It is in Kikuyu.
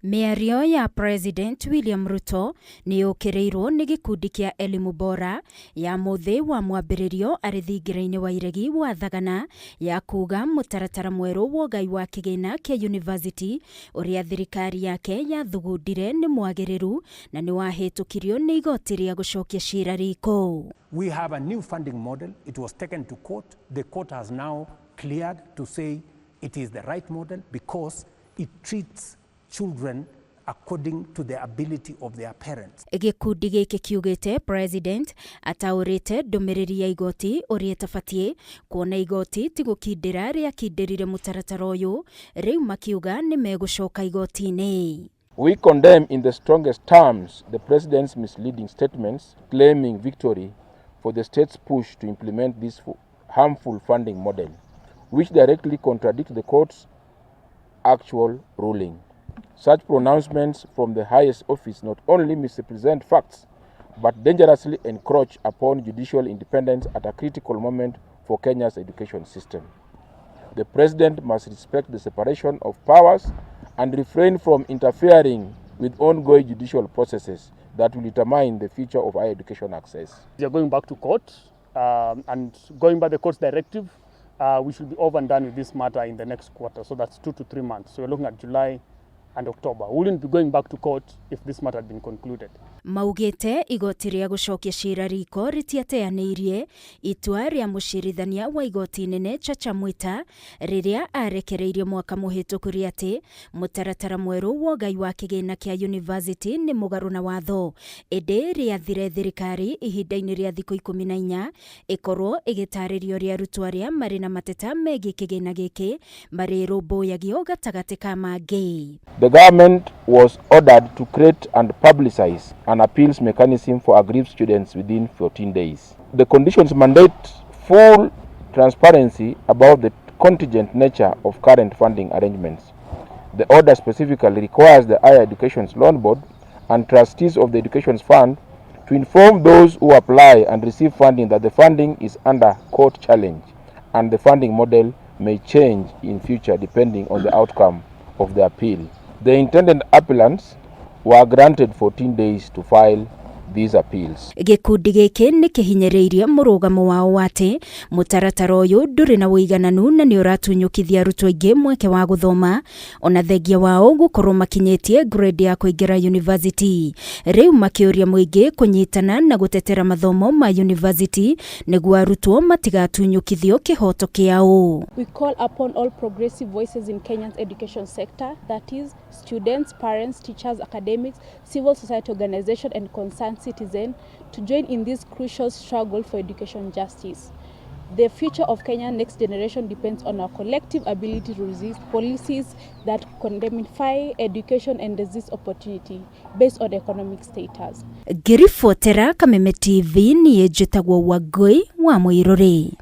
Mĩario ya President William Ruto nĩ yũkĩrĩirwo nĩ gĩkundi kĩa Elimu Bora ya mũthĩ wa mwambĩrĩrio arĩ thingira-inĩ wa iregi wa Thagana ya kuga mũtaratara mwerũ wa ũgai wa kĩgĩna kĩa university ũrĩa thirikari yake yathugundire nĩ mwagĩrĩru na nĩ wahĩtũkirio nĩ igoti rĩa gũcokia cira riko. We have a new funding model. It was taken to court. The court has now cleared to say it is the right model because it treats children according to the ability of their parents. Gĩkundi gĩkĩ kiugĩte President ataũrĩte ndũmĩrĩri ya igoti ũrĩa ĩtabatiĩ, kuona igoti ti gũkindĩra rĩakindĩrire mũtaratara ũyũ, rĩu makiuga nĩ megũcoka igoti-inĩ. We condemn in the strongest terms the President's misleading statements claiming victory for the state's push to implement this harmful funding model, which directly contradict the court's actual ruling. Such pronouncements from the highest office not only misrepresent facts, but dangerously encroach upon judicial independence at a critical moment for Kenya's education system. The President must respect the separation of powers and refrain from interfering with ongoing judicial processes that will determine the future of higher education access. We are going back to court, and going by the court's directive, we should be over and done with this matter in the next quarter. So that's 2 to 3 months. So we're looking at July and October. We wouldn't be going back to court if this matter had been concluded. Maugĩte igoti rĩa gũcokia cira riko rĩtiateanĩirie itua rĩa mũcirithania wa igoti nene Chacha Mwita rĩrĩa arekereirie mwaka mũhĩtũku rĩa atĩ mũtaratara mwerũ wa ũgai wa kĩgĩna kĩa university nĩ mũgarũ na watho, ĩndĩ rĩathire thirikari ihinda-inĩ rĩa thikũ 14 ĩkorwo ĩgĩtarĩrio ũrĩa arutwo arĩa marĩ na mateta megiĩ kĩgĩna gĩkĩ marĩrũmbũyagio gatagatĩ ka mangĩ. The government was ordered to create and publicize an appeals mechanism for aggrieved students within 14 days. The conditions mandate full transparency about the contingent nature of current funding arrangements. The order specifically requires the Higher Education Loan Board and trustees of the Education Fund to inform those who apply and receive funding that the funding is under court challenge and the funding model may change in future depending on the outcome of the appeal. The intended appellants were granted 14 days to file these appeals. Gĩkundi gĩkĩ nĩ kĩhinyĩrĩirie mũrũgamo wao wa atĩ mũtaratara ũyũ ndũrĩ na ũigananu na nĩ ũratunyũkithia arutwo aingĩ mweke wa gũthoma ona thengia wao gũkorwo makinyĩtie grade ya kũingĩra university. Rĩu makĩũria mũingĩ kũnyitana na gũtetera mathomo ma university nĩguo arutwo matigatunyũkithio kĩhoto kĩao. We call upon all progressive voices in Kenya's education sector, that is, students, parents, teachers, academics, civil society organizations, and concerned citizens to join in this crucial struggle for education justice. The future of Kenya's next generation depends on our collective ability to resist policies that condemnify education and resist opportunity based on economic status. Ngĩribotera Kameme TV, niĩ njĩtagwo Wangũi wa Mũirũrĩ.